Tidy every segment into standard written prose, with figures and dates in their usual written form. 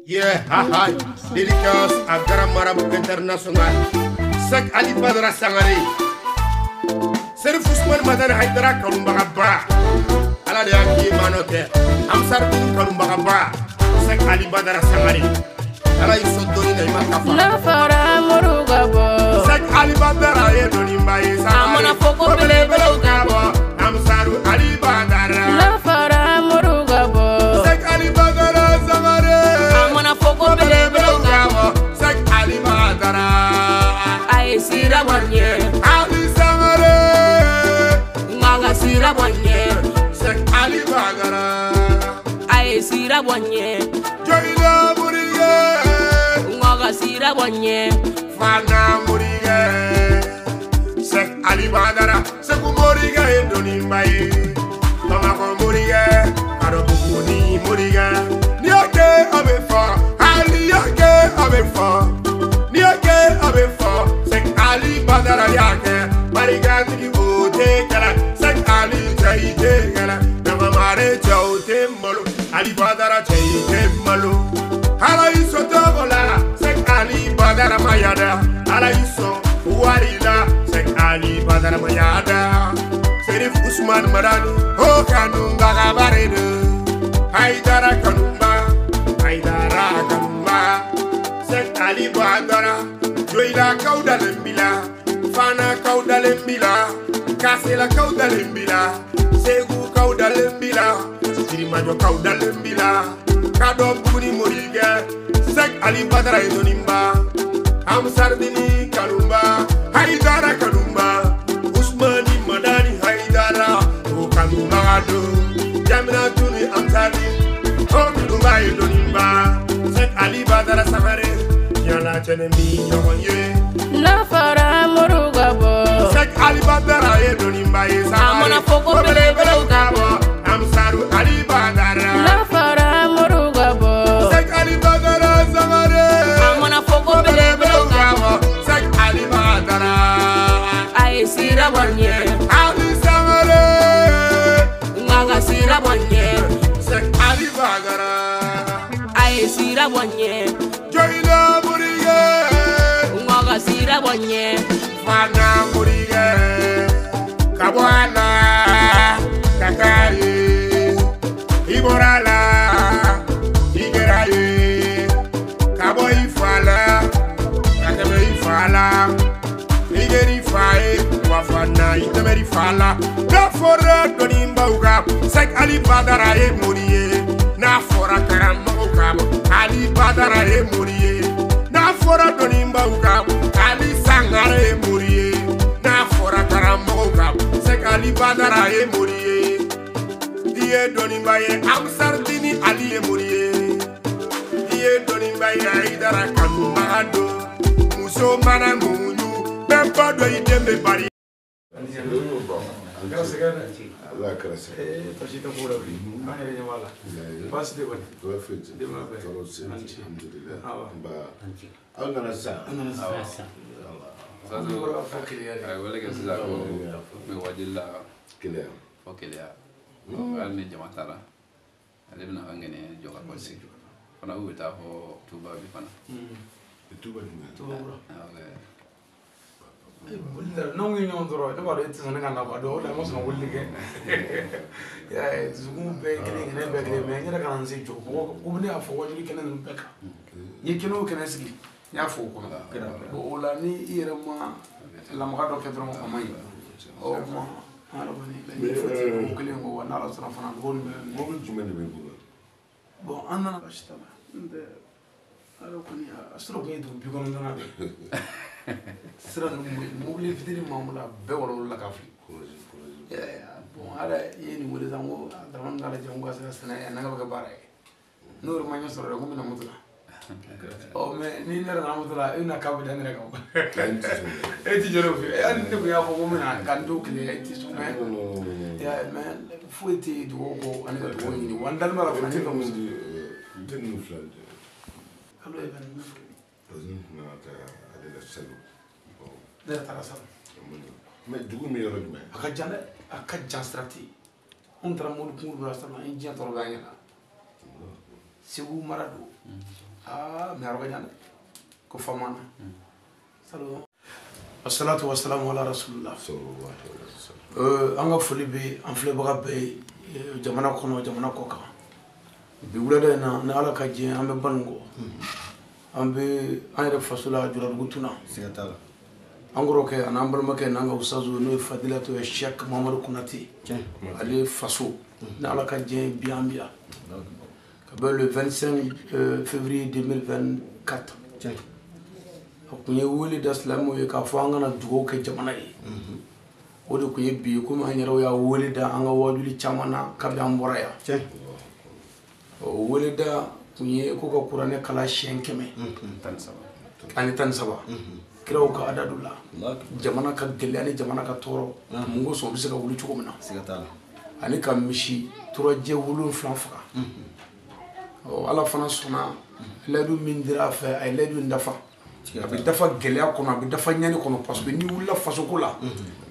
Yeah, ha ha. Dédicace à Grand Marabout International. Cheikh Ali Badara Sangaré. Serif Ousmane Madani Haïdara Kalumbaga Ba. Ala de y'a k'i ma n'o tɛ. Amsar-Dine Kalumbaga Ba. Cheikh Ali Badara Sangaré. Ala y'i sɔn dɔnni na i ma kafa. N'a fɔra moriw ka bɔ. Cheikh Ali Badara ye dɔnniba ye Sangaré. A mana fɔ ko belebelew ka bɔ. Amsaru Ali Badara. N'a fɔra moriw ka bɔ. Cheikh Ali Badara Sangaré. A mana fɔ ko belebelew ka bɔ. Cheikh Ali Badara. A ye sira bɔ n ɲɛ. Ali Sangaré. Nka ka sira bɔ n ɲɛ. Cheikh Ali Badara. A ye sira bɔ n ɲɛ. Joyila Morige. Nka ka sira bɔ n ɲɛ. Fana Morige. Cheikh Ali Badara. Segu Morige ye dɔnniba ye. Bamakɔ Morige. Kadɔbuguni Morige. N'i y'a kɛ a bɛ fɔ. Ali y'a kɛ a bɛ fɔ. N'i y'a kɛ a bɛ fɔ. Cheikh Ali Badara y'a kɛ. Barikatigi o tɛ kɛlɛ. Cheikh Ali cɛ i tɛ kɛlɛ. Namamare cɛ o tɛ malo. Ali Badara cɛ i tɛ malo. Ala y'i sɔn tɔgɔ la. Cheikh Ali Badara ma yada. Ala y'i sɔn wari la. Cheikh Ali Badara ma yada. Serif Ousmane Madani. O kanubaga bare do. Haïdara kanumba. Haïdara kanumba. Cheikh Ali Badara. Joyila kaw dalen b'i la. Fana kaw dalen b'i la. Kasela kaw dalen b'i la. Segu kaw dalen b'i la. Sirimajɔ kaw dalen b'i la. Kadɔbuguni Morige. Cheikh Ali Badara ye dɔnniba. Amsar-Dine kanumba. Haïdara kanumba. Ousmane Madani Haïdara. O kanubaga don. Jaminatu ni Amsar-Dine. O kanumba ye dɔnniba. Cheikh Ali Badara Sangaré. Yala cɛnɛ min ɲɔgɔn ye. N'a fɔra moriw ka bɔ. Cheikh Ali Badara ye dɔnniba ye Sangaré. A mana fɔ ko belebelew ka bɔ. Amsaru Ali Badara. N'a fɔra moriw ka bɔ. Cheikh Ali Badara Sangaré. A mana fɔ ko belebelew ka bɔ. Cheikh Ali Badara. A ye sira bɔ n ɲɛ. Ali Sangaré. Nka ka sira bɔ n ɲɛ. Cheikh Ali Badara. A ye sira bɔ n ɲɛ. Joyila Morige. Nka ka sira bɔ n ɲɛ. Fana Morige. Ka bɔ a la. Ka taa ye. I bɔra a la. I kɛra ye. Ka bɔ i fa la. Ka tɛmɛ i fa la. I kɛr'i fa ye. Wa fana i tɛmɛr'i fa la. N'a fɔra dɔnnibaw kan. Cheikh Ali Badara ye mori ye. N'a fɔra karamɔgɔw kan. Ali Badara ye mori ye. N'a fɔra dɔnnibaw kan. Ali Sangare ye mori ye. N'a fɔra karamɔgɔw kan. Cheikh Ali Badara ye mori ye. I ye dɔnniba ye. Amsar-Dine Ali ye mori ye. I ye dɔnniba ye. Haïdara kanubaga don. Muso mana muɲu. Bɛɛ b'a dɔn i den bɛ bari. Allah kɛra. Tasi tɛ ko la bi. An yɛrɛ ɲɛ b'a la. Baasi tɛ kɔni. Tɔɔrɔ foyi tɛ. Denbaya bɛɛ. Tɔɔrɔ foyi tɛ. Alhamdulilayi. Awɔ. Nba. Aw nana sisan. An nana sisan. An bɔra fɔ Keleya de. A ye wele kɛ sisan ko n bɛ wajuli la Keleya. fɔ Keleya. Hali ni jama taara ale bɛna ka ŋɛnɛ jɔ ka kɔsi. Fana u bɛ taa fɔ Tuba bi fana. Tuba jumɛn? Tuba kura. Awɔ. N'anw ye ɲɔgɔn sɔrɔ ne b'a dɔn e tɛ sɔn ne ka na kuwa o la n ma sɔn ka weleli kɛ. I y'a ye dusukun bɛɛ ye kelen ŋɛnɛ bɛɛ kelen mais n yɛrɛ kana n se jɔ mɔgɔ ko ne y'a fɔ wajuli kɛnɛ ninnu bɛɛ kan. N ye kɛnɛ o kɛnɛ sigi n y'a fɔ o kɔnɔ. Bon o la ni i yɛrɛ ma lamaga dɔ kɛ dɔrɔn a man ɲi. Ɔ o kuma an yɛrɛ kɔni laɲini foyi tɛ o kelen kɔ wa n'Ala sɔnna fana dugawu bɛɛ bɛ minɛ. Mobili jumɛn de b'i bolo? Bon an nana baasi t'a la n tɛ ala kɔni a sɔrɔ kun ye dugu 90 de ye. Sira ninnu mobili fitinin m'an bolo a bɛɛ wɔlɔwɔlɔla ka fili. Bon ala i ye nin wele sisan ko Daramani k'a lajɛ n ko ka se ka sɛnɛ a n'a bɛ kɛ baara ye. N'o yɛrɛ ma ɲɛ sɔrɔ dɛ ko n bɛna moto la. Ɔ mais ni ne yɛrɛ nana moto la e bɛna k'a bɛ da ne yɛrɛ kan. E ti jɔ ne fɛ hali ni ne kun y'a fɔ ko n bɛna ka n to Keleya e ti sɔn mais mais foyi tɛ dugawu kɔ ani ka dugawu ɲini wa n dalen b'a la fana ne ka muso. Den ninnu fila de. Kalo ye 29. Parce que n kun nana taa ale la salon. Ne yɛrɛ taara salon. Mais dugu min yɔrɔ jumɛn? A ka jan dɛ, a ka jan sira tɛ yen. Anw taara mobili kunkurunnin la salon an ye diɲɛ tɔɔrɔ bɛɛ an ɲɛna. Segu mara don aa mais a yɔrɔ ka jan dɛ ko Famana salu assalatu wassalamu ala rasulillah sallallahu alaihi wasallam. An ka foli bɛ an filɛbaga bɛɛ ye jamana kɔnɔ jamana kɔ kan bi wulada in na ni Ala ka diɲɛ an bɛ Banikɔ an bɛ an yɛrɛ faso la Juladugu Tuna siga t'a la an kɔrɔkɛ ani an balimakɛ n'an ka usazu n'o ye Fadilatu ye Cheikh Mamadu Konate ale faso ni Ala ka diɲɛ bi an bi yan ka bɛn le 25 février 2024 a kun ye wele da silamɛw ye k'a fɔ an kana dugawu kɛ jamana ye o de kun ye bi ye komi an yɛrɛw y'a wele da an ka wajuli caman na kabi an bɔra yan o wele da kun ye ko ka kuranɛ kalan siɲɛ 100 ani 13 kiraw ka adadu la jamana ka gɛlɛya ni jamana ka tɔɔrɔ mun kosɔn u bɛ se ka wuli cogo min na ani ka misi turajɛ 7 faga ɔ Ala fana sɔnna layidu min dira a fɛ a ye layidu in dafa a bɛ dafa gɛlɛya kɔnɔ a bɛ dafa ɲani kɔnɔ parce que n'i wulila fasoko la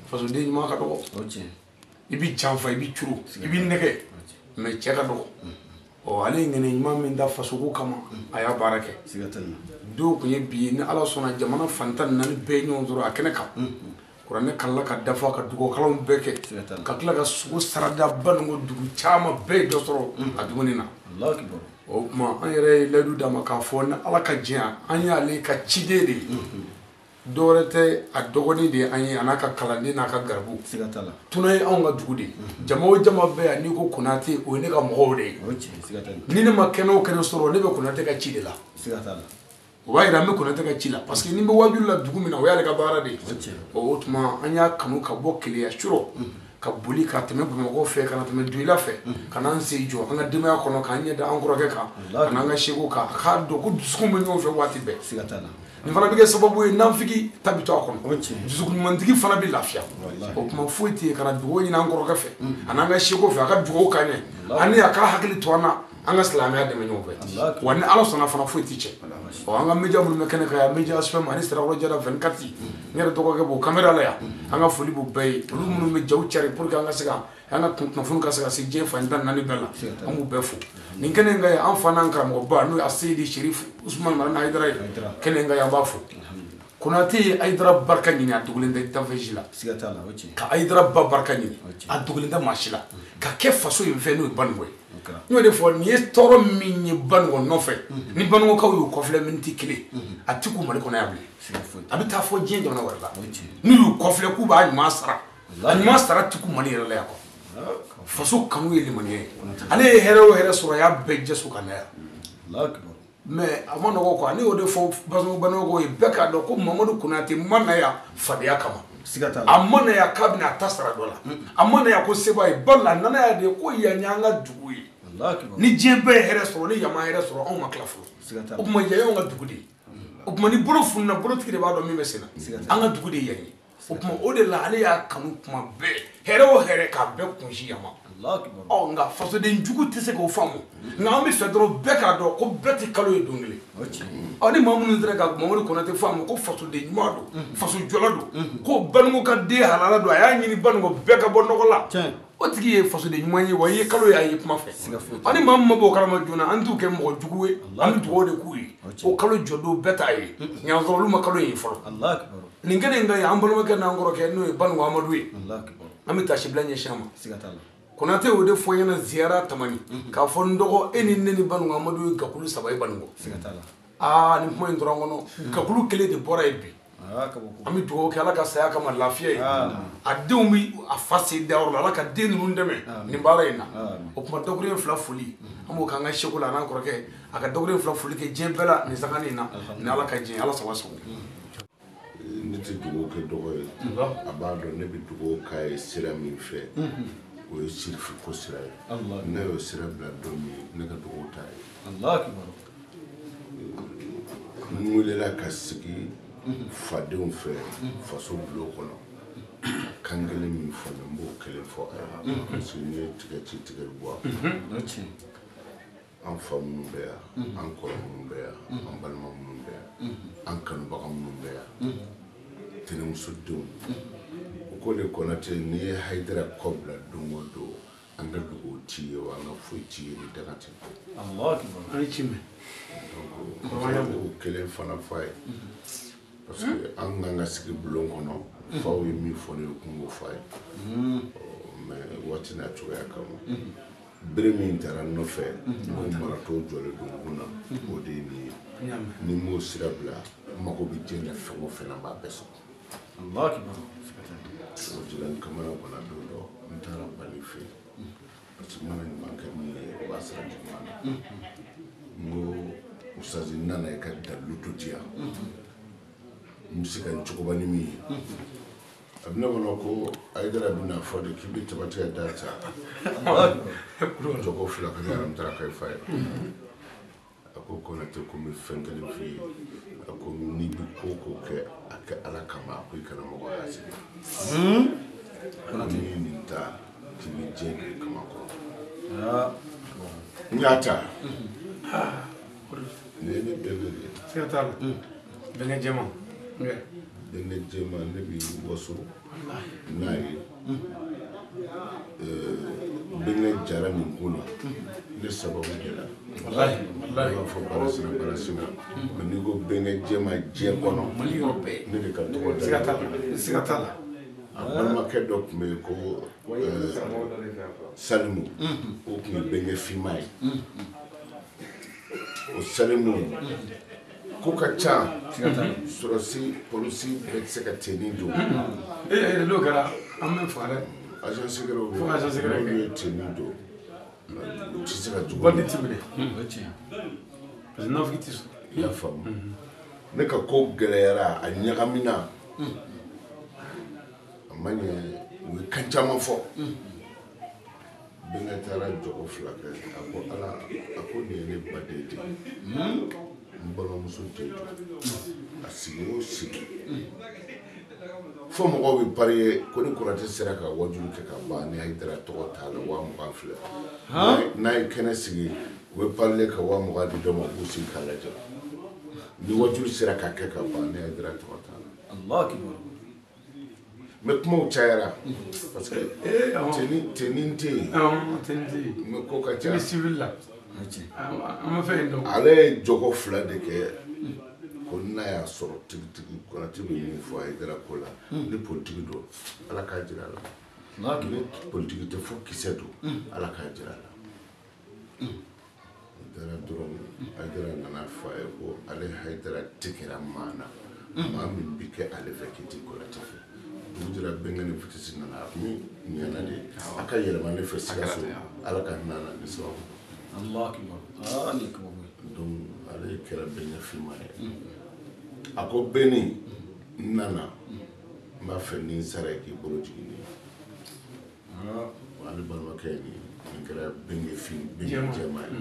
fasoden ɲuman ka dɔgɔ i bɛ janfa i bɛ curu i bɛ nɛgɛ mais cɛ ka dɔgɔ ɔ ale ye ŋɛnɛ ɲuman min da fasoko kama a y'a baara kɛ dɔw kun ye bi ye ni Ala sɔnna jamana fan 14 bɛɛ ye ɲɔgɔn sɔrɔ a kɛnɛ kan kuranɛ kalala ka dafa ka dugawukalanw bɛɛ kɛ ka tila ka sogo sarada Banikɔ dugu caman bɛɛ ye dɔ sɔrɔ a dumuni na o tuma an yɛrɛ ye layidu d'a ma k'a fɔ ni Ala ka diɲɛ an y'ale ka ciden de ye dɔwɛrɛ tɛ a dɔgɔnin de ye an ye a n'a ka kalanden n'a ka garibu Tuna ye anw ka dugu de ye jama o jama bɛɛ yan n'i ko Konate o ye ne ka mɔgɔw de ye ni ne ma kɛnɛ o kɛnɛ sɔrɔ ne bɛ Konate ka ci de la o b'a yira an bɛ Konate ka ci la parce que ni bɛ wajuli la dugu min na o y'ale ka baara de ye o tuma an y'a kanu ka bɔ Keleya surɔ ka boli ka tɛmɛ Bamakɔ fɛ ka na tɛmɛ Duyila fɛ ka n'an sen jɔ an ka denbaya kɔnɔ k'an ɲɛ da an kɔrɔkɛ kan ka n'an ka seko kan a k'a dɔn ko dusukun bɛ ɲɔgɔn fɛ waati bɛɛ nin fana bɛ kɛ sababu ye nanfigi ta bɛ to a kɔnɔ dusukunɲumantigi fana bɛ lafiya o tuma foyi tɛ yen ka na dugawu ɲini an kɔrɔkɛ fɛ a n'an ka seko fɛ a ka dugawu k'an ɲɛ ani a k'a hakili to an na an ka silamɛya dɛmɛ ɲɔgɔn fɛ wa ni Ala sɔnna fana foyi tɛ cɛ ɔ an ka média minnu bɛ kɛnɛ kan yan média HFM ani Sirakɔrɔ Jara 24 n yɛrɛ dɔgɔkɛ b'o caméra la yan an ka foli b'u bɛɛ ye olu minnu bɛ jaw cari pour que an ka se ka an ka kunnafoni ka se ka se diɲɛ fan 14 bɛɛ la an b'u bɛɛ fo nin kɛnɛ in kan yan an fa n'an karamɔgɔba n'o ye Aseyidi Sherif Usumani Marani Hayidara ye kɛnɛ in kan yan an b'a fo Konate ye Hayidara barika ɲini a dogolen tɛ danfɛn la ka Hayidara ba barika ɲini a dogolen tɛ maa si la ka kɛ faso in fɛ n'o ye Banikɔ ye n y'o de fɔ nin ye tɔɔrɔ min ye Banikɔ nɔfɛ ni Banikɔkaw y'u kɔfilɛ miniti kelen a ti k'u Mali kɔnɔ yan bilen a bɛ taa fɔ diɲɛ jamana wɛrɛ la n'u y'u kɔfilɛ k'u b'a ɲuman sara a ɲuman sara ti k'u Mali yɛrɛ la yan kɔ faso kanu ye limaniya ye ale ye hɛrɛ o hɛrɛ sɔrɔ a y'a bɛɛ jɛso ka na yan mais a ma nɔgɔ quoi ne y'o de fɔ Banikɔkaw ye bɛɛ k'a dɔn ko Mamadu Konate ma na yan fadenya kama a ma na yan k'a bɛna a ta sara dɔ la a ma na yan ko se b'a ye bali a nana yan de ko yan y'an ka dugu ye ni diɲɛ bɛɛ ye hɛrɛ sɔrɔ ni yan ma hɛrɛ sɔrɔ anw ma tila fɔlɔ o tuma yan y'anw ka dugu de ye o tuma ni bolo fununa bolotigi de b'a dɔn min bɛ sen na an ka dugu de ye yan ye o tuma o de la ale y'a kanu kuma bɛɛ hɛrɛ o hɛrɛ k'a bɛɛ kunsi yan ma ɔ nka fasoden jugu tɛ se k'o faamu nka an bɛ fɛ dɔrɔn bɛɛ k'a dɔn ko bɛɛ tɛ kalo ye don kelen ɔ ni maa minnu sera ka Mamadu Konate faamu ko fasoden ɲuman don faso jɔla don ko Banikɔ ka den halala don a y'a ɲini Banikɔ bɛɛ ka bɔ nɔgɔ la o tigi ye fasoden ɲuman ye wa i ye kalo ye a ye kuma fɛ ani maa min ma bɔ o kalama joona an t'u kɛ mɔgɔ jugu ye an bɛ dugawu de k'u ye o kalo jɔdon bɛɛ t'a ye ɲansɔrɔ olu ma kalo ye fɔlɔ nin kɛnɛ in ka ye an balimakɛ n'an kɔrɔkɛ n'o ye Banikɔ Amadu ye an bɛ taasibila ɲɛsin a ma Konate y'o de fɔ n ɲɛna ziyara Tamani k'a fɔ n dɔgɔ e ni ne ni Banikɔ Amadu ye gakulu 3 ye Banikɔ aa nin kuma in tora n kɔnɔ gakulu kelen de bɔra yen bi an bɛ dugawu kɛ Ala ka saya kama lafiya ye a denw bɛ a fa sen dayɔrɔ la Ala ka den ninnu dɛmɛ nin baara in na o tuma dakuruɲɛ 2 foli an b'o k'an ka seko la a n'an kɔrɔkɛ a ka dakuruɲɛ 2 foli kɛ diɲɛ bɛɛ la nin sanganin in na ni Ala ka diɲɛ Ala sago sago. Ne tɛ dugawu kɛ dɔgɔ ye a b'a dɔn ne bɛ dugawu k'a ye sira min fɛ o ye sirifu ko sira ye ne y'o sira bila don min ne ka dugawu t'a ye n welela ka sigi fadenw fɛ faso bulon kɔnɔ kan kelen min fɔ n b'o kelen fɔ a ye parce que n'i ye tigɛ ci tigɛ bɔ an fa minnu bɛ yan an kɔrɔ minnu bɛ yan an balima minnu bɛ yan an kanubaga minnu bɛ yan tɛnɛmusodenw o ko de Konate n'i ye Hayidara kɔ bila don o don an ka dugawu ci ye wa an ka foyi ci ye ni daga tɛ. Allahu akbar. An ye ci mɛn. Donc o kelen fana f'a ye. Parce que an kan ka sigi bulon kɔnɔ faw ye min fɔ ne ye kun b'o f'a ye. Mais waati n'a cogoya kama. Bere min taara n nɔfɛ n'o maratɔ jɔlen don n kun na o de ye nin ye. Ni n m'o sira bila n mago bɛ diɲɛ na fɛn o fɛn na n b'a bɛɛ sɔrɔ. Allahu akbar. O jira n kamana ganna don dɔ n taara Bani fɛ yen parce que n mana ɲuman kɛ min ye o b'a sara juguman na. N ko Ustazi n nana i ka dalilu dɔ di yan n bɛ se ka n cogoba ni min ye. A bɛ ne kɔnɔ ko Hayidara bɛna fɔ de k'i bɛ tabatigɛ da ta jɔko fila ka alamutara ka i fa ye. A ko Konate ko n bɛ fɛn kelen f'i ye. A ko n'i bɛ ko o ko kɛ a kɛ Ala kama a ko i kana mɔgɔ hasidi. N'i ye nin ta k'i bɛ diɲɛ don i kama kɔrɔ. N y'a ta. Nin ye ne bɛnkɛ de ye. Siga t'a la. Bɛnkɛ jɛman. Bɛnkɛ jɛman ne bɛ waso n'a ye. Bɛnkɛ jara nin ko la ne sababu de la. Walahi walahi. Ne b'a fɔ baarasina baarasina mais n'i ko bɛnkɛ jɛman diɲɛ kɔnɔ. Mali yɔrɔ bɛɛ. Ne de ka tɔgɔ da. Siga t'a la. Siga t'a la. A balimakɛ dɔ tun bɛ yen ko Salimu o tun ye bɛnkɛ finman ye. O Salimu ko ka ca sɔrɔsi polisi bɛɛ tɛ se ka tenue don. Ee n'o kɛra an bɛ faga dɛ. Agent secret bɛ Fo ka agent secret kɛ. N'olu ye tenue don u tɛ se ka jugu. Bandi ti minɛ. Parce que nafigi ti sɔn. I y'a faamu. Ne ka ko gɛlɛyara a ɲagamina. A ma ɲɛ u ye kan caman fɔ. Bɛnkɛ taara jɔko fila kɛ a ko Ala a ko nin ye ne baden de ye. N balimamuso den don. A sigi o sigi. Fo mɔgɔw bɛ parier ko ni Konate sera ka wajulu kɛ ka ban ni Hayidara tɔgɔ t'a la 20,000 filɛ. N'a ye kɛnɛ sigi u bɛ parier ka 20,000 di dɔ ma u b'u sigi k'a lajɛ. Ni wajulu sera ka kɛ ka ban ni Hayidara tɔgɔ t'a la. Allahu akbar. Mais kumaw cayara parce que tenue tɛ yen. Tenue tɛ yen. Mais ko ka ca. Tenue civile la. An ma fɛn in dɔn. Ale ye jɔko fila de kɛ ko n'a y'a sɔrɔ tigitigi Konate bɛ min fɔ Hayidara ko la ni politiki don Ala k'a jira a la. Ni politiki tɛ fo kisɛ don Ala k'a jira a la. Hayidara dɔrɔn Hayidara nana fɔ a ye ko ale Hayidara tɛ kɛra maa na maa min bɛ kɛ ale fɛ k'i tɛ Konate fɛ. Dugu jɛra bɛnkɛ ni fitisi nana a kun ɲɛna de a ka yɛlɛma ne fɛ Sikaso Ala ka hinɛ a la ni sababu. Allahu akbar. Aa nin ye kabako ye. Donc ale kɛra bɛnkɛ finman ye. A ko Bɛni n nana n b'a fɛ ni n sara ye k'i bolo jigin ne ye. Ale balimakɛ ye nin ye nin kɛra bɛnkɛ fin bɛnkɛ jɛman ye.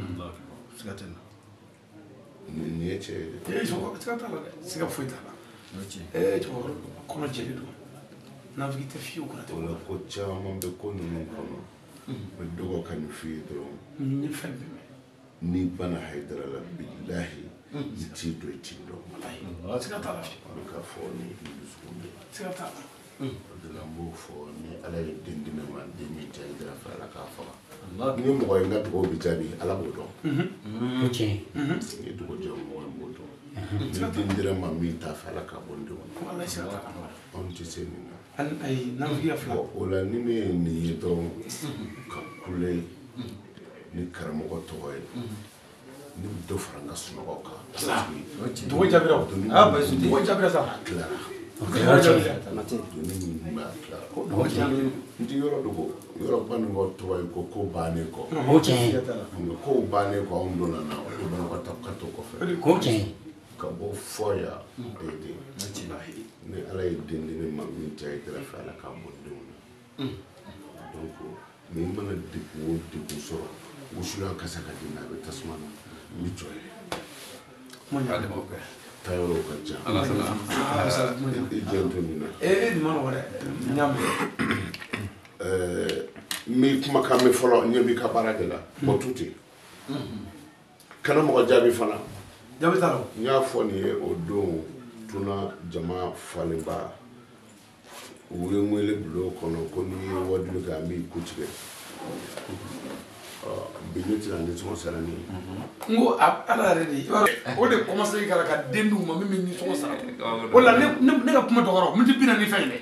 Siga tɛ nin na. Nin ye cɛ ye dɛ. Ee siga t'a la dɛ. Siga foyi t'a la. Ee cɛkɔrɔba kɔnɔ jɛlen don. Nafigi tɛ fiyewu Konate. O la ko caman bɛ ko ninnu kɔnɔ. N bɛ dɔgɔ ka nin f'i ye dɔrɔn. N ye fɛn bɛɛ mɛn. N'i banna Hayidara la bilahi n t'i dɔn i t'i dɔn. Walahi siga t'a la fiyewu. O bɛ ka fɔ ni dusukun de ye. Siga t'a la. O de la n b'o fɔ ni Ala ye den di ne ma den min tɛ Hayidara fɛ Ala k'a faga. Ni mɔgɔ ye n ka dugawu bɛ jaabi Ala b'o dɔn. O tiɲɛ. Ni dugawu diya mɔgɔ ye n b'o dɔn. Ni den dira ma min t'a fɛ Ala k'a bɔ n denw na. Walahi siga t'a la. Anw tɛ se nin na. Ayi nafigiya fila. O la ni ne ye nin ye dɔrɔn ka kule ni karamɔgɔ tɔgɔ ye ne bɛ dɔ fara n ka sunɔgɔ kan. Dugu jaabira o. Dugu jaabira sa. A tilara. Doni min bɛ a tilara. N ti yɔrɔ dogo yɔrɔ Banikɔ tɔgɔ ye ko bannen kɔ. O tiɲɛ. Nka kow bannen kɔ anw donna na o de banabagatɔ ka to kɔfɛ. O tiɲɛ. Ka bɔ fɔ yan den. Ni Ala ye den di ne ma min tɛ Hayidara fɛ Ala k'a bɔ n denw na. Donc ni mana degun o degun sɔrɔ wusulan kasa ka di n na a bɛ tasuma na n bɛ jɔ yen. Taa yɔrɔw ka jan. I janto nin na. Ee nin ma nɔgɔ dɛ. N y'a mɛn. N bɛ kumakan mɛn fɔlɔ n ɲɛ b'i ka baara de la. Bɔ tu ten. Kana mɔgɔ jaabi fana. Jaabi t'a la. N y'a fɔ nin ye o don tuna jama falenba u ye n wele bulon kɔnɔ ko n'i ye wajulu kɛ an b'i ku tigɛ. Bi ne tɛna nisɔngɔ sara ne ye. N ko ala yɛrɛ de i b'a dɔn o de commencé ka den d'u ma min bɛ nisɔngɔ sara. O la ne ka kuma dɔgɔyara miniti 40 ni fɛn in dɛ.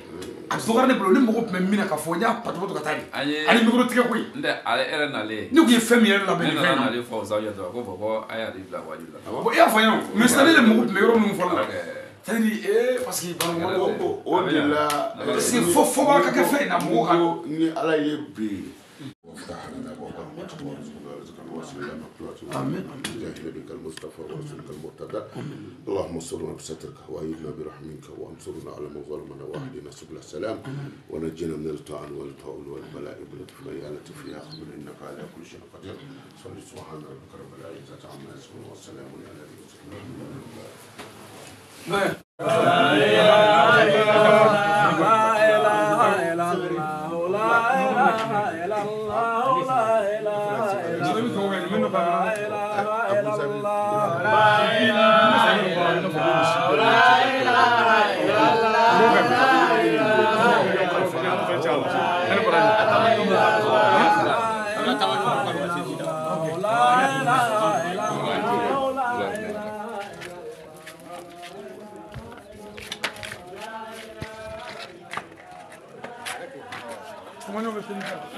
A dɔgɔyara ne bolo ne mago tun bɛ min na ka fɔ n y'a patopato ka taa de. Ani micro tigɛ ko in. N tɛ ale yɛrɛ nalen. Ne tun ye fɛn min yɛrɛ labɛn nin fɛn in na. Ne nana nalen fɔ Zawiya dɔrɔn ko bon ko a y'ale bila wajibi la. Bon i y'a fɔ n ɲɛna o mais sisan ne de mago tun bɛ yɔrɔ minnu fɔli la. C'est-à-dire parce que o de la. Parce que fo b'a ka kɛ fɛn in na mɔgɔw ka. Ni ala ye bi. وافتح لنا ابواب رحمتك وارزقنا رزقا واسعا لا مقطوعة. امين. بجاه نبيك المصطفى ورسولك المرتضى. اللهم استرنا بسترك وايدنا برحمتك وانصرنا على من ظلمنا واهدنا سبل السلام ونجنا من الطعن والطاعون والبلاء بلطفك يا لطيف يا خبير انك على كل شيء قدير. صل سبحان ربك رب العزه عما يصفون والسلام على المرسلين. Come on over.